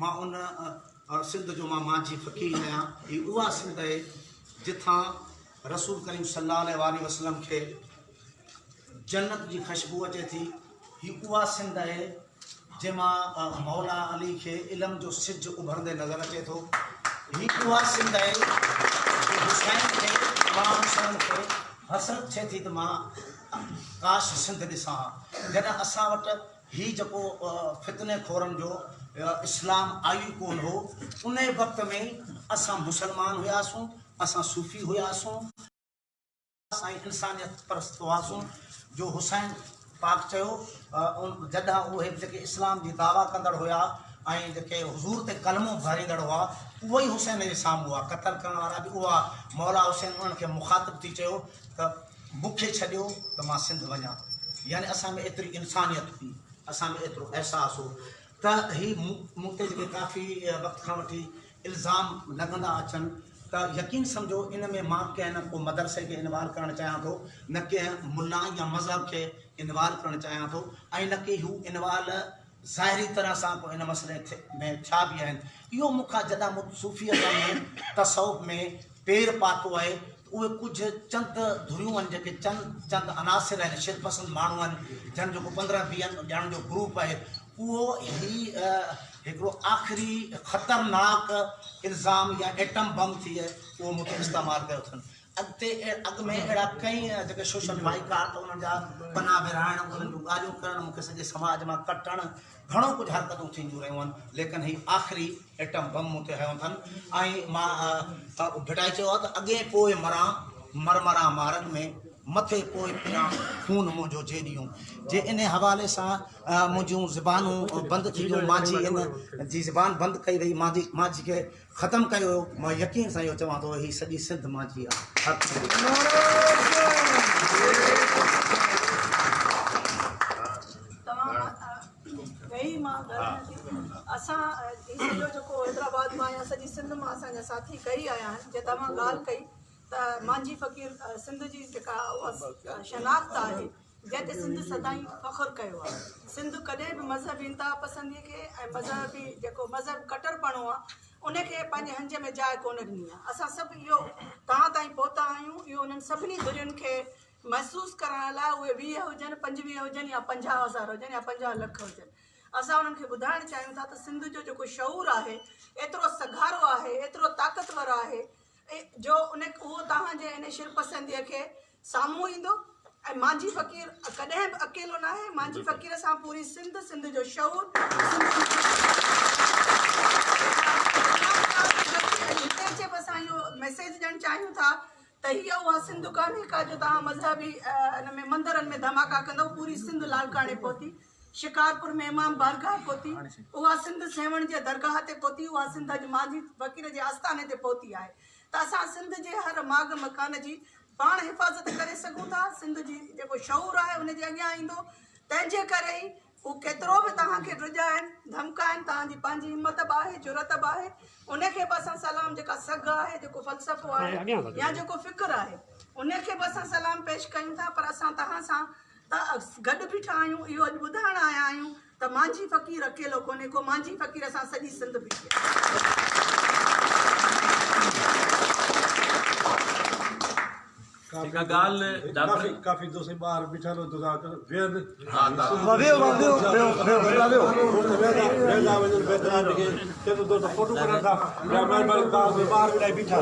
مان ان سنڌ جو مان مانجهي فقير آهيان. هي اها سنڌ آهي جتان رسول ڪريم صلي الله عليه واٰله وسلم کي جنت جي خشبو اچي ٿي. هي اها سنڌ آهي جنهن مان مولا علي کي علم جو سج اڀرندي نظر اچي ٿو. هي اها سنڌ آهي جو حسين کي، امام حسين کي حسرت ٿئي ٿي ته مان ڪاش سنڌ ڏسان ها. جڏهن اسان وٽ هي جيڪو فتني خورن جو اسلام آيو ئي ڪونه هو، انهي وقت ۾ اسان مسلمان هياسون، اسان صوفي هياسون. اسان انسانيت پرست هئاسون جو حسين پاڪ چيو جڏهن اهي جيڪي اسلام جي دعويٰ ڪندڙ هيا ۽ جيڪي حضور تي ڪلمو ڀريندڙ هئا اهي ئي حسين جي سامهون هئا قتل ڪرڻ وارا به اها مولا حسين انهن کي مخاطب ٿي چيو ته مون کي ڇڏيو ته مان سنڌ وڃان يعني اسان ۾ ايتري انسانيت هئي اسان ۾ ايترو احساس هو ته هي مون تي جيڪي ڪافي وقت کان وٺي الزام لڳندا اچن ته يقين سمجهو ان ۾ مان ڪنهن نه ڪو مدرسي کي انوالو ڪرڻ چاهيان ٿو نه ڪنهن ملا يا مذهب کي انوالو ڪرڻ چاهيان ٿو ۽ نه ڪي هو انوالو ظاهري طرح سان ڪو ان مسئلي ۾ ٿيا به آهن. اهو مون کان جڏهن مون صوفي ازم ۾ تصوف ۾ پير پاتو آهي ته اهي ڪجهه چند ڌريون آهن جيڪي چند چند عناصر آهن شرپسند ماڻهو آهن جن جو ڪو پندرهن ويهن ڄڻن جو گروپ آهي اهو هي هڪڙو آخري خطرناڪ الزام يا ايٽم بم ٿي اهو مون تي استعمال ڪيو اٿن. اڳتي اڳ ۾ اهڙا ڪئين جيڪي سوشل بائيڪاٽ انهن جا پنا ورهائڻ انهن جون ڳالهيون ڪرڻ مون کي سڄي سماج مان ڪٽڻ گهڻو ڪجهه حرڪتون ٿينديون رهيون آهن ليڪن هي آخري ايٽم بم مون تي هنيو اٿن ۽ مان ڀٽائي چيو آهي ته اڳئين پوء مران مرمران مارن ۾ مٿي پوء پيان خون منهنجو جيڏيون جي انهي حوالي سان منهنجون زبانون بند ٿي ويون، مانجهي ان جي زبان بند ڪئي وئي، مانجهي کي ختم ڪيو ويو، مان يقين سان اهو چوان ٿو هي سڄي سنڌ مانجهي آهي. اسان هي سڄو جيڪو حيدرآباد مان يا سڄي سنڌ مان اسان جا ساٿي ڪهي آيا آهن جي توهان ڳالهه ڪئي ته مانجهي فقير سنڌ جي جيڪا اها شناخت آهي جنهن تي سنڌ سدائين فخر ڪيو آهي. سنڌ ڪڏهن به مذهبي انتهاپسندي کي ۽ مذهبي جيڪو مذهب ڪٽرپڻو آهي ان کي پنهنجي هنج ۾ جاء ڪونه ڏني آهي. اسان سڀ اهو توهان تائين پهتا آهيون. اهو انهن سڀني ڌرين کي محسوس ڪرائڻ لاء اهي 20 هجن، 25 هجن يا 50 هزار هجن يا 50 لک هجن. اسان انهن کي ٻڌائڻ چاهيون ٿا ته سنڌ جو جيڪو شعور آهي ايترو سگهارو آهي، ايترو طاقتور آهي جو ان اهو توهان جي ان شرپسنديء کي سامهون ايندو ۽ مانجهي فقير ڪڏهن به اڪيلو ناهي، مانجهي فقير سان پوري سنڌ، سنڌ جو شعور، سنڌ جي هتي اچي به اسان اهو ميسيج ڏيڻ چاهيون ٿا ته هيء اها سنڌ ڪانهي ڪا جو توهان مذهبي ان ۾ مندرن ۾ ڌماڪا ڪندؤ، پوري سنڌ لاڙڪاڻي پهتي، شڪارپور ۾ امام بارگاهه پهتي، اها سنڌ سيوهڻ جي درگاهه تي پهتي، اها سنڌ اڄ مانجهي فقير جي آستاني تي پهتي آهي ته اسان سنڌ جي هر ماڳ مڪان جي پاڻ حفاظت ڪري سگهون ٿا، سنڌ جي جيڪو شعور آهي ان جي اڳيان ايندو، تنهن جي ڪري ئي هو ڪيترو به توهان کي ڊڄائن، ڌمڪائن، توهان جي پنهنجي همت به آهي، جرئت به آهي، ان کي به اسان سلام جيڪا سگهه آهي، جيڪو فلسفو آهي يا جيڪو فڪر آهي، ان کي به اسان سلام پيش ڪيون ٿا پر اسان توهان سان ته گڏ بيٺا آهيون اهو اڄ ٻڌائڻ آيا آهيون ته مانجهي فقير اڪيلو ڪونهي ڪو مانجهي فقير سان سڄي سنڌ بيٺي آهي. جيڪا ڳالهه ڊاڪٽر ڪافي دوست ٻاهر بيٺل هو دوست ويهن ويهندا وڃن بهتر آهي جيڪي دوست فوٽو ڪڍن ٿا يا مهرباني ٻاهر ويٺا.